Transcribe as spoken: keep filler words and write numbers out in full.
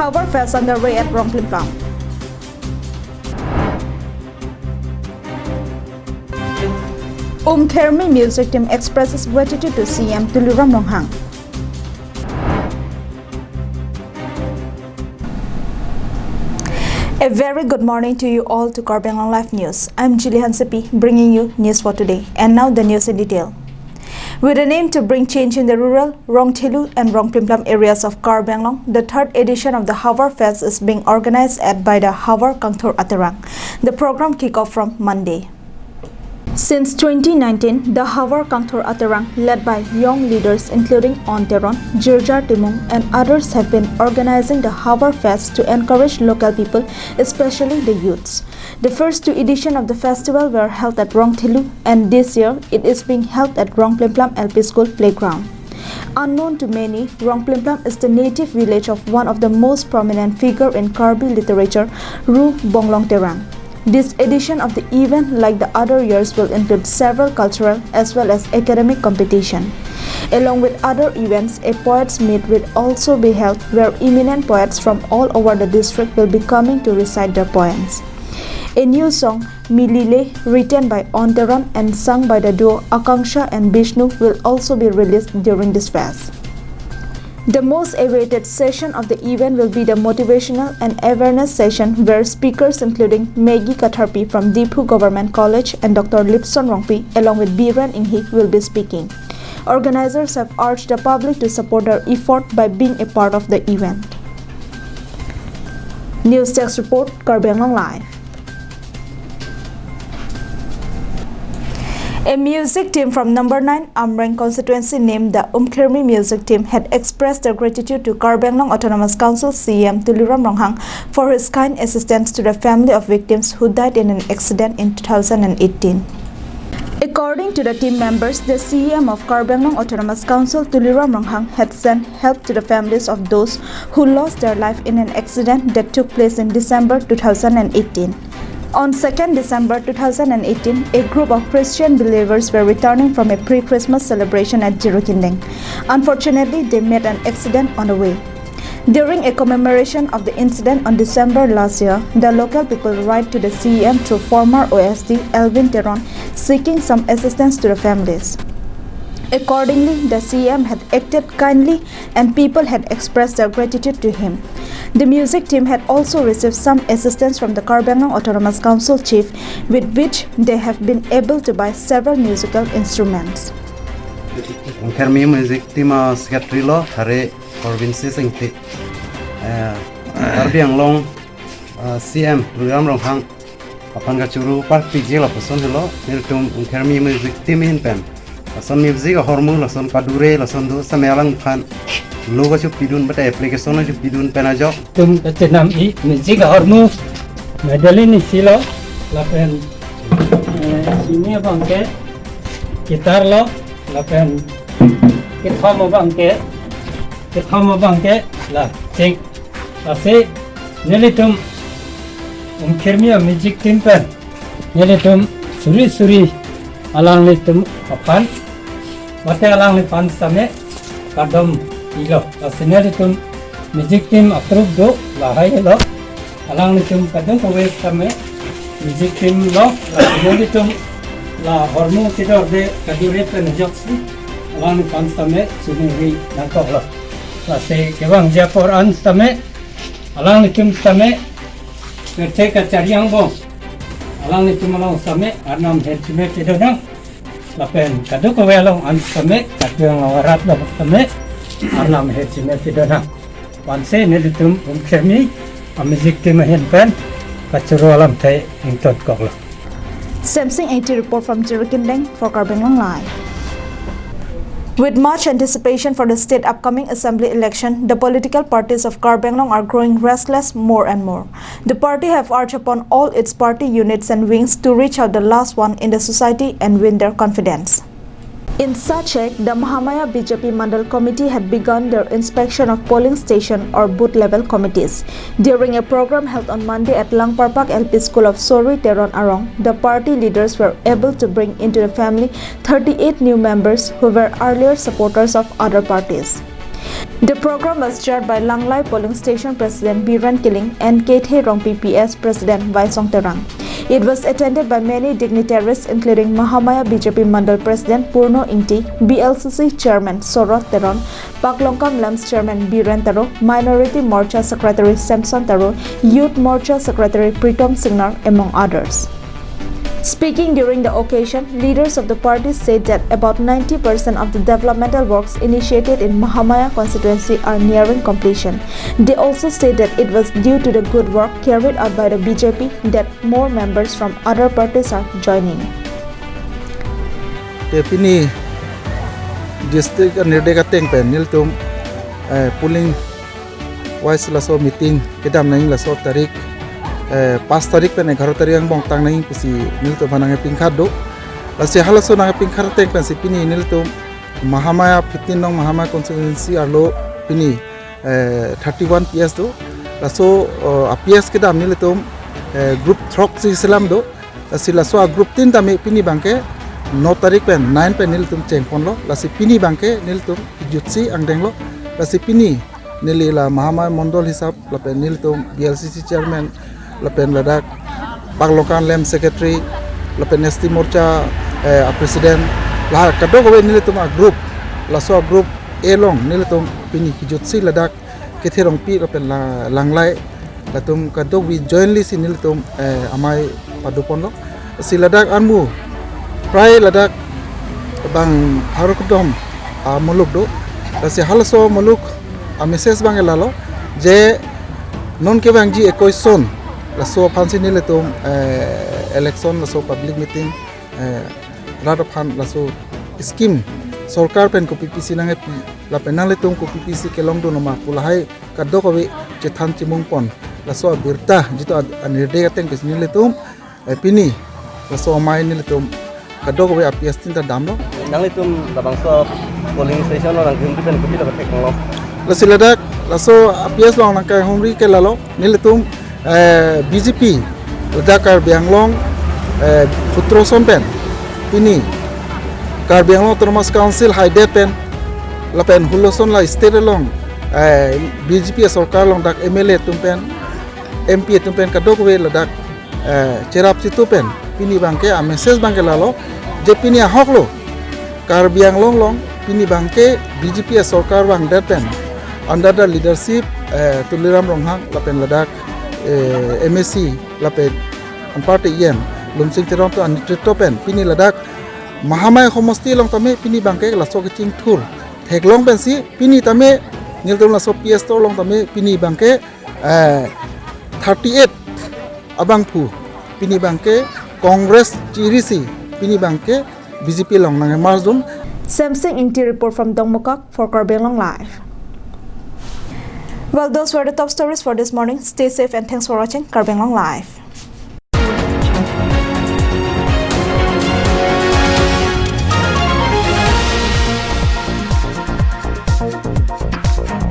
Havar Fest underway at Rongplimplam. Umkhermi Music Team expresses gratitude to C M Tuliram Ronghang. A very good morning to you all to Karbi Anglong Live News. I'm Julie Hansepi bringing you news for today. And now the news in detail. With an aim to bring change in the rural, Rongthelu and Rongplimplam areas of Karbi Anglong, the third edition of the Havar Fest is being organized at by the Havar Kangthur Aterang. The program kick off from Monday. Since twenty nineteen, the Havar Kangthur Aterang, led by young leaders including On Teron, Jirjar Timung, and others, have been organizing the Havar Fest to encourage local people, especially the youths. The first two edition of the festival were held at Rongthelu, and this year it is being held at Rongplimplam L P School playground. Unknown to many, Rongplimplam is the native village of one of the most prominent figure in Karbi literature, Ru Bonglong Terang. This edition of the event, like the other years, will include several cultural as well as academic competition. Along with other events, a poets meet will also be held, where eminent poets from all over the district will be coming to recite their poems. A new song, Milile, written by On Teron and sung by the duo Akanksha and Bishnu, will also be released during this fest. The most awaited session of the event will be the motivational and awareness session, where speakers including Maggie Katharpi from Diphu Government College and Doctor Lipson Rongpi along with Biren Inghi will be speaking. Organizers have urged the public to support their effort by being a part of the event. News Desk Report, Karbi Anglong Live. A music team from number nine Amreng constituency named the Umkhermi Music Team had expressed their gratitude to Karbi Anglong Autonomous Council C E M Tuliram Ronghang for his kind assistance to the family of victims who died in an accident in two thousand and eighteen. According to the team members, the C E M of Karbi Anglong Autonomous Council Tuliram Ronghang had sent help to the families of those who lost their life in an accident that took place in December two thousand and eighteen. On second December two thousand and eighteen, a group of Christian believers were returning from a pre-Christmas celebration at Jirikindeng. Unfortunately, they met an accident on the way. During a commemoration of the incident on December last year, the local people write to the C E M through former O S D Elwin Teron seeking some assistance to the families. Accordingly, the C E M had acted kindly and people had expressed their gratitude to him. The music team had also received some assistance from the Karbi Anglong Autonomous Council chief, with which they have been able to buy several musical instruments. Umkhermi Music Team a Secretary lo, Hare Korvin Sisingti. Eh, Karbi Anglong, eh, C E M Tuliram Ronghang aphan kachoro parpiji lapuson helo, nelitum Umkhermi Music Team ahin pen. Lason music ahormu, lason kadure, lason do same alangphan lo kachopidun, bata application kachopidun pen ajok. Tum kachenam i music ahormu, mandolin isi lo, lapen, eh, sini abangke, guitar lo, lapen, kethom abangke, kethom abangke, la, cheng. Lasi nelitum Umkhermi Music Team pen nelitum suri suri alanglitum aphan, mate alangliphan same kardom pilo. Lasi nelitum music team a-troupe do lahai lo. Alanglitum kadokave same music team lo. Lasi nelitum la ahormu kedorde kadure pen ajoksi alangliphan same chuningri nangkok lo. Lasi kevangji apor an same alanglitum same, kethek kachari angbong alanglitum along same Arnam ahirjume pedonang. Lapen kadokave along an same, kadokave along arat lo same Arnam ahirjume pedonang. Vansi nelitum Umkhermi a-music team ahin pen kachoro alamthe ingtonkok lo. Semsing Engti report from Jirikindeng for Karbi Anglong Live. With much anticipation for the state upcoming assembly election, the political parties of Karbi Anglong are growing restless more and more. The party have urged upon all its party units and wings to reach out the last one in the society and win their confidence. In such act, the Mahamaya B J P Mandal Committee had begun their inspection of polling station or booth level committees. During a program held on Monday at Langparpak L P School of Sori Teron Arong, the party leaders were able to bring into the family thirty-eight new members who were earlier supporters of other parties. The program was chaired by Langlai Polling Station President Biren Killing and Kethe Rongpi P S President Vaisong Terang. It was attended by many dignitaries including Mahamaya B J P Mandal President Purno Ingti, B L C C Chairman Sorot Teron, Paklongkang LAMPS Chairman Biren Taro, Minority Morcha Secretary Samson Taro, Youth Morcha Secretary Pritom Singnar, among others. Speaking during the occasion, leaders of the party said that about ninety percent of the developmental works initiated in Mahamaya constituency are nearing completion. They also said that it was due to the good work carried out by the B J P that more members from other parties are joining. Te pini district anirde kateng pen nelitum, eh, polling wise laso meeting kedam nangji laso tarik, eh, pas tarik pen egharo tarik angbong tang nangji pusi nelitum aphan nangkepingkhat do. Lasi halaso nangkepingkhat ateng pensi pini nelitum Mahamaya fifteen nong Mahamaya constituency arlo pini, eh, thirty-one P S do. Laso, eh, a-P S kedam nelitum, eh, group throksi selam do. Lasi laso a-group tin tame pini abangke no tarik pen nine pen nelitum chengponlo. Lasi pini abangke nelitum kejutsi angdenglo. Lasi pini neli la Mahamaya Mondol hisap lapen nelitum B L C C Chairman lapen ladak Paklongkang LAMPS Secretary lapen S T Morcha, eh, a-President, la kadokave nelitum a-group, laso a-group along nelitum pini kejutsi ladak Kethe Rongpi lapen la Langlai, latum kadokave jointly si nelitum, eh, amei padoponlo. Si ladak anmu prai ladak bang pharo kethom amuluk do. Lasi halaso amuluk a-message abangke lalo je non kevangji ekoi son, laso aphansi nelitum, eh, election, laso public meeting, eh, rat aphan laso scheme sorkar pen kopi pisi nangkepi lapen nanglitum kopi pisi kelongdun ma pu lahai kadokave chethan chimungpon laso abirta jitu ad-, anirde kateng pensi nelitum, eh, pini laso amei nelitum kadokave a-P S tin ta damlo. Nanglitum labangso polling station along nangkehumri pen kopi ta pathek nanglo? Lasi ladak laso a-P S along nangkehumri ke lalo nelitum, eh, B J P ladak Karbi Anglong, eh, sutro son pen pini Karbi Anglong Autonomous Council haidet pen lapen hulo son la state along, eh, B J P sorkar along dak M L A atum pen, M P atum pen kadokave ladak, eh, cherap chitu pen pini abangke a-message abangke lalo je pini ahok lo Karbi Anglong along pini abangke B J P sorkar vangdet pen under the leadership, eh, Tuliram Ronghang lapen ladak, eh, M A C lapen anparty E M Lumsing Teron atum anitritwo pen pini ladak Mahamaya homosti along tame pini abangke laso kechingthur theklong pensi pini tame nelitum laso P S along tame pini abangke, eh, thirty-eight abangphu pini abangke Congress chirisi pini abangke B J P along nang-emerge dun. Samsing Ingti report from Dongmukak for Karbi Anglong Live. Well, those were the top stories for this morning. Stay safe and thanks for watching Karbi Anglong Live.